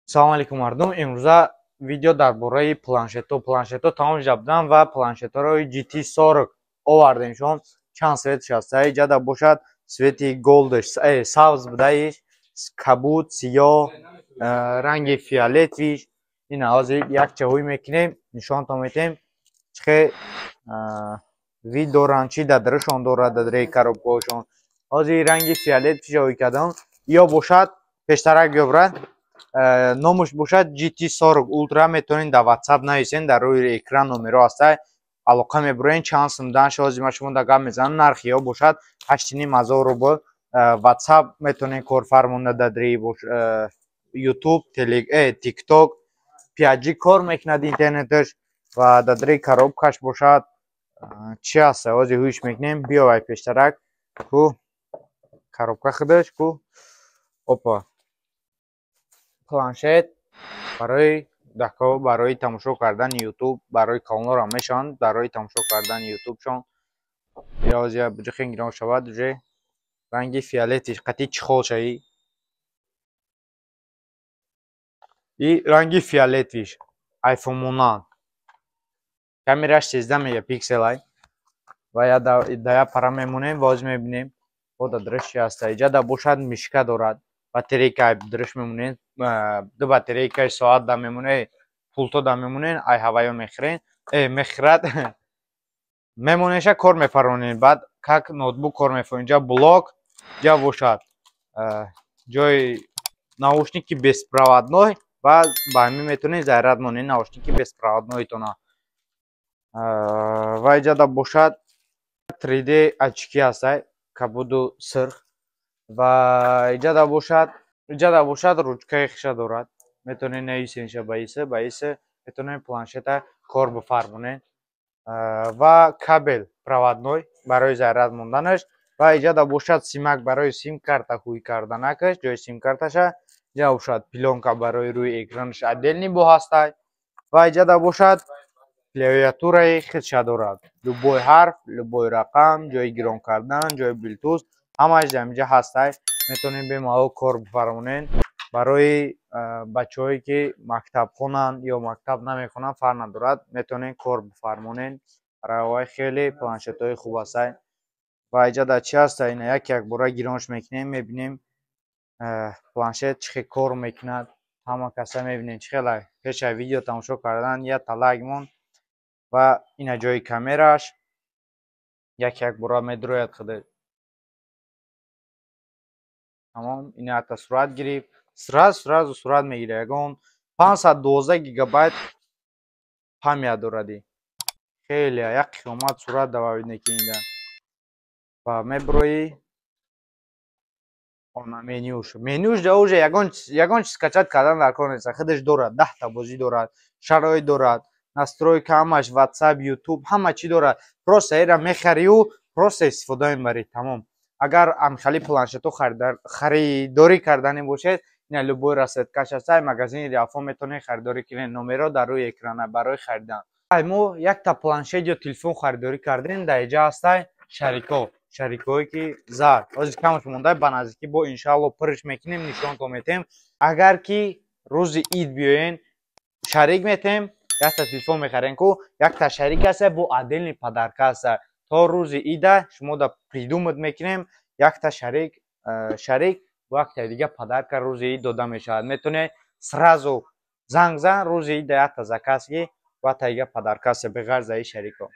Салом алейкум, мардум. Имрӯза видео дар бораи планшетҳо. Планшетҳо тамом шуда буданд ва планшетҳои GT40 овардем. Шон чанд цветш ҳаста. Иҷада бошад, цвети голдш, сабз будаиш, кабуд, сиёҳ, ранги фиолетовиш. Ин ҳозир якча ҳуй мекунем, нишонтон метем, чихе вид доранд, чӣ дадрашон дорад, дадраи коробкаҳошон. Ҳозир ранги фиолетовиша ҳуй кардам. Ё бошад, пештарак биёбрад. Номаш бошад GT40 Ultra. Метавонед дар WhatsApp нависен, дар рӯи экран номеро ҳаста, алоқа мебуроен. Чанд сумдан шози ма шумо да гап мезанам. Нархи ё бошад 8500 рубл. WhatsApp метавонед корфармонда, дадри YouTube, TikTok, 5G кор мекунад интернеташ. Ва дадри коробкаш бошад, чӣ ҳаста, ҳозир ҳуйш мекунем. Биёвай пештарак ку коробка худаш ку. Опа, планшет барои дако, барои тамошо кардани Ютуб, барои калонҳоро мешаванд, барои тамошо кардани Ютубшон. Ҳозир буҷихен гирон шавад. Уже ранги фиолетиш қати чехол шаи и ранги фиолетиш айфон монанд. Камераш 13 мегапикселай. Ва да як пара мемонем ва ҳозир мебинем бо дадраш чи ҳаста. Иҷада бошад, мишка дорад, батарейка драш мемонед, ду батарейкаи соат да мемоне, пулто да мемонен, ай ҳаваё мехӯрен, мехӯрад, мемонеша, кор мефаронед, баъд как ноутбук кор мефаронед. Инҷа блок, ҷа бошад ҷои наушники беспроводной ва ба ҳамин метавонед заряд монед наушники беспроводнойтона. Ва иҷада бошад 3D очки ҳастай, кабуду сирх. Ва иҷада бошад, ручкаи хиша дорад, метавонед нависенша ба исе, метавонед планшета кор бифармонед. Ва кабел проводной барои заряд монданаш. Ва иҷада бошад симак барои сим-карта ҳуй карданакаш, ҷои сим-карташа. Иҷа бошад плёнка барои рӯи экранаш, отдельный бо ҳастай. Ва иҷада бошад клавиатураи худша дорад, любой ҳарф, любой рақам, ҷои гирон кардан, ҷои Bluetooth, ҳамааш дар инҷа ҳастай. Метавонед бемалол кор бифармонед. Барои бачаҳое ки мактаб хонанд ё мактаб намехонанд, фарқ надорад, метавонед кор бифармонед. Барои хеле планшетҳои хуб ҳастай. Ва иҷада чӣ ҳаста, ина як якбора гиронш мекунем, мебинем, планшет чӣ хел кор мекунад. Ҳама каса мебинем чӣ хела. Пешаи видео тамошо кардан якта лайк мон. Ва ина ҷои камераш, як якбора медурояд худ. Тамом, ина ҳатта сурат гирифт, сразу сразу сурат мегирад. Ягон 512 гигабайт память доради, хеле як қиёмат сурат добавить мекунӣ. Ва мебуроӣ она менюш. Менюш да уже ягон чиз скачать кардан дар кор нест, худаш дорад, 10та бозӣ дорад, шароит дорад, настройка ҳамаш, WhatsApp, YouTube, ҳама чӣ дорад. Просто эра мехарию просто истифода мебарӣ, тамом. Агар амхали планшетҳо харидорӣ карданӣ бошед, ина любой расцветкаш ҳаста, магазини Риафон метавонед харидорӣ кунед. Номеро дар рӯи экрана барои харидан. Мо якта планшет ё телефон харидорӣ кардем, дар иҷа ҳастай шарико, шарикҳое ки зар ҳозир камаш монда, ба наздикӣ бо иншаалло пурш мекунем, нишонтон метем. Агар ки рӯзи ид биёен, шарик метем, якта телефон мехарем ку, якта шарик ҳаста, бо отдельный подарка ҳаста. То рӯзи ида шумо да придумать мекунем, якта шарик бо якта дига подарка рӯзи ид дода мешавад. Метавонед сразу занг зан, рӯзи ида якта заказ ки, якта дига подарка ҳаста беғарз аи шарико.